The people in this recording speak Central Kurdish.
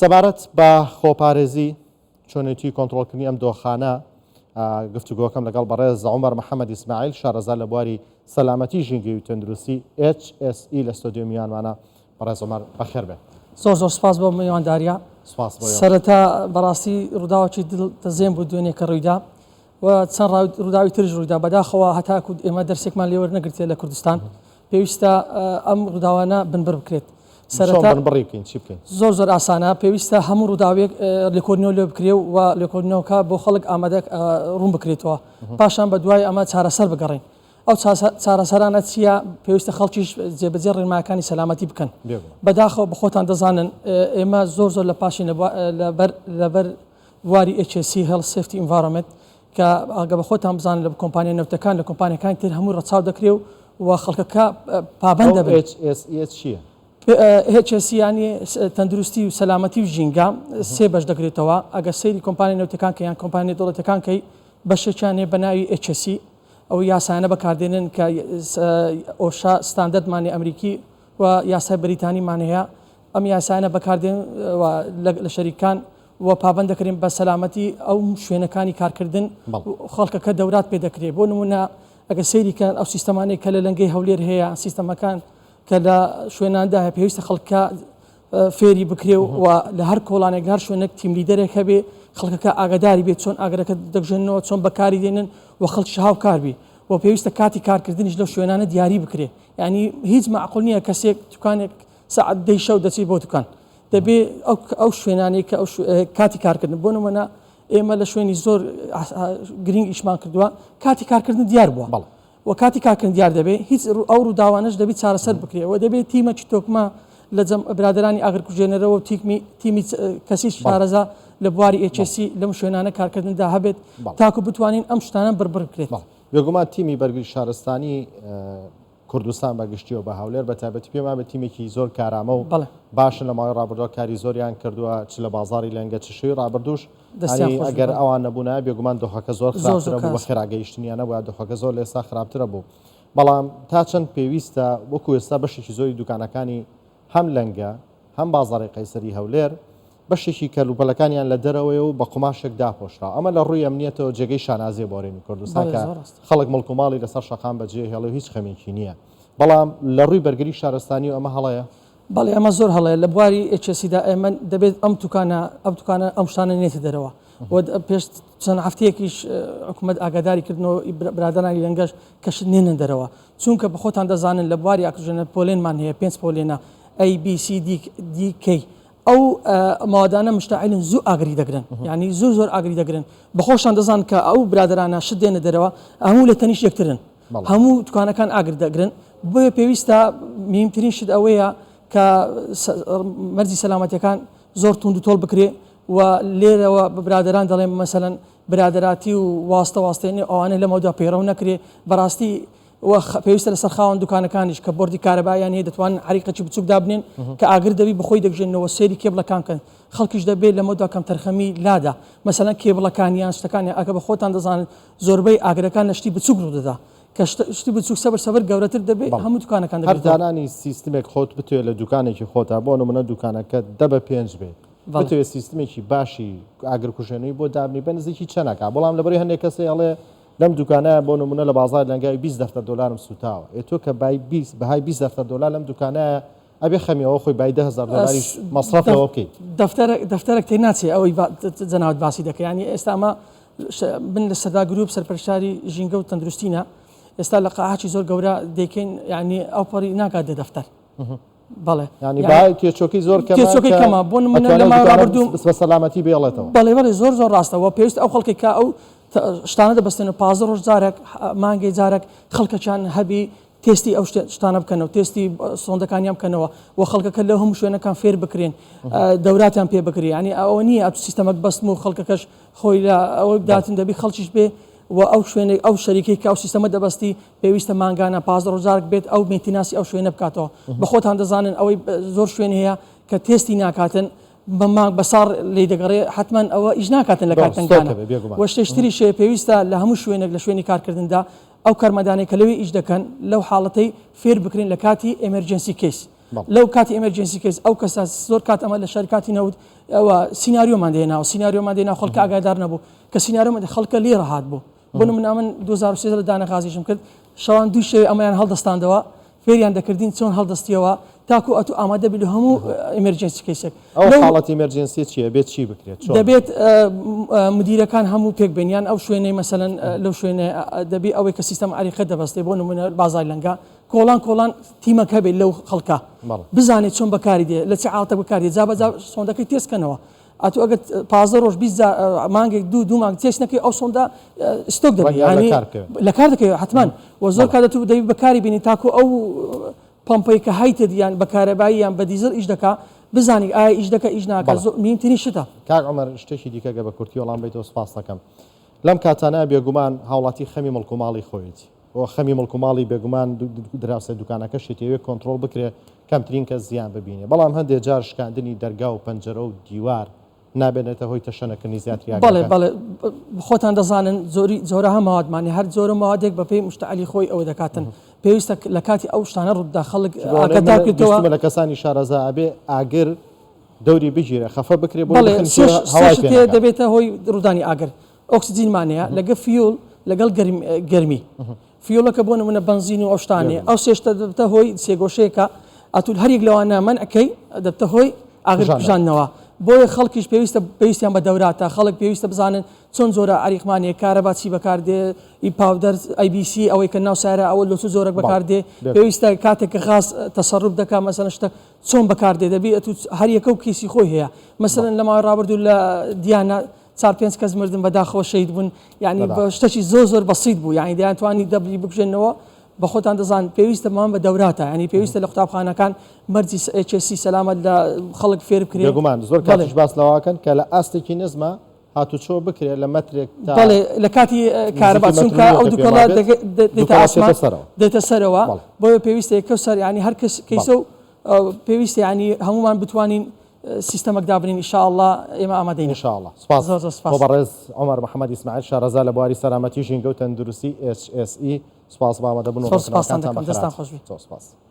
سەبارەت بە خۆپارێزی، چۆنێتی کۆنترۆڵکردنی ئەم دۆخانە، گفتوگۆکەم لەگەڵ بەڕێز عومەر محەمەد ئیسماعیل، شارەزا لە بواری سەلامەتی ژینگەی و تەندروستی، HSE، لە ستۆدیۆ میوانمانە. بەڕێز عومەر بەخێر بێن. زۆر زۆر سپاس بۆ میوانداریە. سپاس بۆ ئێوە. سەرەتا بەڕاستی ڕووداوێکی دڵتەزێن بوو دوێنێ کە ڕوویدا و چەند ڕووداوی تریش ڕوویدا. بەداخەوە هەتاکو ئێمە دەرسێکمان لێ وەرنەگرتیە لە کوردستان. پێویستە ئەم ڕووداوانە بنبڕ بکرێت. سەرەتا چۆن بنبڕی بکەین؟ چی بکەین؟ زۆر زۆر ئاسانە. پێویستە هەموو ڕووداوێک لێکۆڵینەوە لێ بکرێ و لێکۆڵینەوەکە بۆ خەڵک ئامادە ڕوون بکرێتەوە. پاشان بە دوای ئەمە چارەسەر بگەڕێین. ئەو چارەسەرانە چییە؟ پێویستە خەڵکیش جێبەجێ ڕێنمایەکانی سەلامەتی بکەن. بەداخەوە بە خۆتان دەزانن ئێمە زۆر زۆر لە پاشین لەبەر لەبەر بواری HSE Health Safety Environment کە ئەگە بە خۆتان بزانن لە کۆمپانیا نەوتەکان لە کۆمپانیاکانی تر هەمووی ڕەچاو دەکرێ و و خەڵکەکە پابەند دەبن. HSE چییە؟ HSE یانی تەندروستی و سەلامەتی و ژینگە سێ بەش دەگرێتەوە. ئەگەر سەیری کۆمپانیا نەوتەکان کەی یان کۆمپانیا دەوڵەتەکان کەی بەشێکیان هەیە بە ناوی HSE ئەو یاسایانە بەکاردێنن کە ئۆشا ستاندەردمان ئەمریکی و یاسای بەریتانیمان هەیە ئەم یاسایانە بەکاردێن و لە شەریکان و پابەند دەکرێن بە سەلامەتی ئەو شوێنەکانی کارکردن خەڵکەکە دەورات پێ دەکرێت بۆ نمونە ئەگەر سەیری کەن ئەو سیستەمانەی کە لە لەنگەی هەولێر هەیە سیستەمەکان کە لە شوێناندا هەیە پێویستە خەڵکە فێری بکرێ و لە هەر کۆڵانێک لە هەر شوێنێک team leader ێک هەبێ خەڵکەکە ئاگاداری بێت چۆن ئاگرەکە دەکوژێننەوە چۆن بەکاری دێنن و خەڵکیش هاوکار بی و پێویستە کاتی کارکردنیش لەو شوێنانە دیاری بکرێ یعنی هیچ مەعقول نییە کەسێک دوکانێک سەعات دەی شەو دەچی بۆ دوکان دەبێ ئەو شوێنانەی کە ئەو کاتی کارکردن بۆ نمونە ئێمە لە شوێنی زۆر گرنگ ئیشمان کردووە کاتی کارکردن دیار بووە و کاتی کارکردن دیار دەبێ هیچ ئەو ڕووداوانەش دەبی چارەسەر بکرێ و دەبێت تیمەکی تۆکمە لە جەم برادرانی ئاگرکوژێنەرەوە و تیکمی تیمی کەسی شارەزا لە بواری HSE لەم شوێنانە کارکردندا هەبێت تاکو بتوانین ئەم شتانە بڕبڕ بکرێت. بێگومان تیمی بەرگری شارستانی کوردستان بە گشتی و بە هەولێر بە تایبەتی پێم وابێت تیمێکی زۆر کارامە و باشن لە ماوەی ڕابردووە کاری زۆریان کردووە چ لە بازاڕی لەنگە چ شەوی ڕابردووش دەستیان خۆش ئەگەر ئەوان نەبوونایە بێگومان دۆخەکە زۆر خراپترە بوو بە خێرا گەیشتنیان نەبووە دۆخەکە زۆر لە ئێستا خراپترە بوو بەڵام تا چەند پێویستە وەکو ئێستا بەشێکی زۆری دوکانەکانی هەم لەنگە هەم بازاڕی قەیسەری هەولێر بەشێکی کەلوپەلەکانیان لە دەرەوەیە و بە قوماشێک داپۆشراوە. ئەمە لە ڕووی ئەمنییەتەوە جێگەی شانازییە بۆ هەرێمی کوردستان بەڵێ کە زۆر ڕاستە. خەڵک مڵک و ماڵی لەسەر شەقام بەجێ هێڵێ و هیچ خەمێکی نییە. بەڵام لە ڕووی بەرگری شارستانییەوە ئەمە هەڵەیە؟ بەڵێ ئەمە زۆر هەڵەیە. لە بواری HSE دا ئێمە دەبێت ئەم توکانە ئەم توکانە ئەم شتانە نێتە دەرەوە و پێش چەند هەفتەیەکیش حکومەت ئاگاداری کردنەوە برادەرانی لەنگەش کە شت نێنن دەرەوە. چونکە بە خۆتان دەزانن لە بواری ئاکسجێنەر پۆلێنمان هەیە پێنج پۆلێنە A B C D D K ئەو مەوادانە مشتعلن زوو ئاگری دەگرن یعنی زوو زۆر ئاگری دەگرن بەخۆشان دەزان کە ئەو برادرانە شت دێنە دەرەوە هەموو لە تەنیش یەکترن هەموو دوکانەکان ئاگر دەگرن بۆیە پێویستە مهمترین شت ئەوەیە کە مەرجی سەلامەتەکان زۆر توند و تۆڵ بکرێ و لێرەوە بە برادران دەڵێم مەسەلەن برادراتی و واستە واستێنی ئەوانە لەمەودا پەیڕەو نەکرێ بەڕاستی وە پێویستە لەسەر خاوەن دوکانەکانیش کە بۆردی کارەباییان هەیە دەتوانن عەریقێکی بچوک دابنێن کە ئاگر دەبی بەخۆی دەگژێنەوە سەیری کێبڵەکان بکەن خەڵکیش دەبێت لەمەودا کەمتەرخەمی لادا مەسەلەن کێبڵەکان یان شتەکانیان ئەگەر بە خۆتان دەزانن زۆربەی ئاگرەکان لە شتی بچوک ڕوودەدا کە شتی بچوک سەبر سەبر گەورەتر دەبێت هەموو دوکانەکان هەر دانانی سیستمێک خۆت بتوێ لە دوکانێکی خۆتا بۆ نمونە دوکانەکەت دە بە پێنج بێت بتەوێت سیستمێکی باشی ئاگرکوژێنەوەی بۆ دابنی بە نزیکی چەنەکە بەڵام لەبەری هەندێک کەسێ ئەڵێ لەم دوکانە بۆ نمونە لە بازاری لەنگاوی 20 دەفتەر دۆلارم سوتاوە ئێ تۆ کە بای 20 بەهای 20 دەفتەر دۆلار لەم دوکانە ئەبێ خەمی ئەوە خۆی بای 10000 دۆلاریش مەسرەف لەوە بکەیت. دەفتەرەک دەفتەرەک تێ ناچێ ئەوەی جەنابت باسی دەکەی یانی ئێستا ئەمە من لە سەردا گروپ سەرپەرشتیاری ژینگە و تەندروستینە ئێستا لە قاعەکی زۆر گەورە دەیکەین یانی ئەوپەڕی ناگات دە دەفتەر. بەڵێ یانی بای تێچۆکەی زۆر کەمە تێچۆکەی کەمە بۆ نمونە لە ماوەی ڕابردوو بە سەلامەتی بێڵێتەوە. بەڵێ بەڵێ زۆر زۆر ڕاستە وە پێویستە ئەو خەڵکێک کە ئەو شتانە دەبەستن و 15 ڕۆژ جارێک مانگێ جارێک خەڵکەکیان هەبی تێستی ئەو شتانە بکەنەوە تێستی سۆندەکانیان بکەنەوە و خەڵکەکە لەو هەموو شوێنەکان فێر بکرێن دەوراتیان پێ بکرێ یانی ئەوە نییە ئەو سیستەمەک بەستم و خەڵکەکەش خۆی لە ئەوە بداتن دەبی خەڵکیش بێ و ئەو شوێنەی ئەو شەریکەی کە ئەو سیستەمە دەبەستی پێویستە مانگانە 15 ڕۆژ جارێک بێت ئەو maintenance ی ئەو شوێنە بکاتەوە بە خۆتان دەزانن ئەوەی زۆر شوێن هەیە کە تێستی ناکاتن بە مانگ بە ساڵ لێی دەگەڕێ حەتمەن ئەوە ئیش ناکاتن لە کات تەنگانە وە شتێکی تریش هەیە پێویستە لە هەموو شوێنێک لە شوێنی کارکردندا ئەو کارمەندانەی کە لەوێ ئیش دەکەن لەو حاڵەتەی فێر بکرێن لە کاتی emergency case. لەو کاتی emergency case ئەو کەسە زۆر کات ئەمە لە شەرکاتی نەوت ئەوە سیناریۆمان دێناوە سیناریۆمان دێنا خەڵکە ئاگادار نەبوو کە سیناریۆمان خەڵکە لێ ڕەهات بوو بۆ نمونە من 2013 لە دانە غازیشم کرد شەوان دوو شەوێ ئەمەیان هەڵدەستاندەوە فێریان دەکردین چۆن هەڵدەستیەوە تاکو ئەتو ئامادە بی لە هەموو emergency case ێک. ئەو حاڵەتی emergency چیە بێت چی بکرێت چۆن؟ دەبێت مدیرەکان هەموو پێک بێن یان ئەو شوێنەی مەسەلەن لەو شوێنە دەبی ئەوەی کە سیستەم عەریقە دەبەستێ بۆ نمونە بازای لەنگە کۆڵان کۆڵان تیمەک هەبێت لەو خەڵکە بزانێت چۆن بەکاری دێ لە چ حاڵەتە بەکاری دێ جا بەجا سۆندەکەی تێسکەنەوە ئەتو ئەگەر 15 ڕۆژ 20 جار مانگێک دوو دوو مانگ تێست نەکەی ئەو سۆندە stock دەبێت یانی لە کار دەکەوێت حتمما و زۆر کات دەتو دەبی بەکاری بینی تاکو ئەو پەمپەی کە هەیتت یان بە کارەبایی یان بە دیزڵ ئیش دەکا بزانی ئایا ئیش دەکا ئیش ناکا زۆر مهمترین شتە. کاک عومەر شتێکی دیکە گەر بە کورتی وەڵام بەیتەوە سوپاست دەکەم. لەم کاتانە بێگومان هاوڵاتی خەمی مڵک و ماڵی خۆیەتی و خەمی مڵک و ماڵی بێگومان دراوسێ دوکانەکەشیەتی ئەوێ کۆنتڕۆڵ بکرێ کەمترین کەس زیان ببینێ بەڵام هەندێ جار شکاندنی دەرگا و پەنجەرە و دیوار نابێنێتە هۆی تەشەنەکردنی زیاتری بەڵێ ئاگرەکە؟ بەڵێ خۆتان دەزانن زۆری جۆرەها مەوادمان هەیە هەر جۆرە مەوادێک بەپێی مشتعلی خۆی ئەوە دەکاتن پێویستە لە کاتی ئەو شتانە ڕووبدا خەڵک چونکە ئەوانەی ئاگادار من کردەوە بیستومە لە کەسانی شارەزا ئەبێ ئاگر دەوری بگیرێ خەفە بکرێ بۆی بەڵێ بخنکێ سێ سێ هەوای شت پێ هەیە نەکات. دەبێتە هۆی ڕوودانی ئاگر ئۆکسجینمان هەیە لەگە fuel لەگەڵ گەرم گەرمی fuel ەکە بۆ نمونە بەنزین و ئەو شتانەیە ئەو سێ شتە دەبتە هۆی سێگۆشەیەکە ئەتوو هەر یەک لەوانە مەنعکەی دەبتە هۆی ئاگر کوژاندنەوە بۆیە خەڵکیش پێویستە پێویستیان بە دەوراتە خەڵک پێویستە بزانن چۆن جۆرە عەریقمان هەیە کارەبا چی بەکاردێ ئی powder IBC ئەوەی کە ناو سارە ئەوە لۆ چ جۆرەک بەکاردێ پێویستە کاتێک کە غاز تەسەروب دەکا مەسەلەن شتە چۆن بەکاردێ دەبی ئەتوو هەر یەکە و کیسی خۆی هەیە مەسەلەن لە ماوەی ڕابردوو لە دیانە چار پێنج کەس مردن بەداخەوە شەهید بوون یعنی بە شتەکی زۆر زۆر بەسیت بوو یعنی دەیانتوانی دەبلی بکوژێنەوە بە خۆتان دەزان پێویستە مان بە دەوراتە یعنی پێویستە لە قوتابخانەکان مەرجی HSC سەلامەت لە خەڵک فێر بکرێت بێگومان زۆر کاتیش باس لەوەکەن کە لە ئاستێکی نزمە هاتوچۆ بکرێت لە مەترێک تا بەڵێ لە کاتی کارەبا چونکە ئەو دوکەڵە دێتە ئاسمان دێتە سەرەوە بۆیە پێویستە یەکەو سەر یعنی هەر کەس کەیسە و پێویستە یعنی هەمومان بتوانین سیستەمەک دابنین ان شاء اللە ئێمە ئامادەین. ان شاء اللە سوپاس زۆر زۆر سوپاس. بۆ بەڕێز عومەر محەمەد ئیسماعیل شارەزا لە بواری سەلامەتی ژینگە و تەندروستی HSE سوپاس بۆ ئامادەبوون و زۆر سوپاستان ڕوونکردنەوەکانتان دەکەم دەستان بەخێرهاتن خۆش بی. زۆر سوپاس.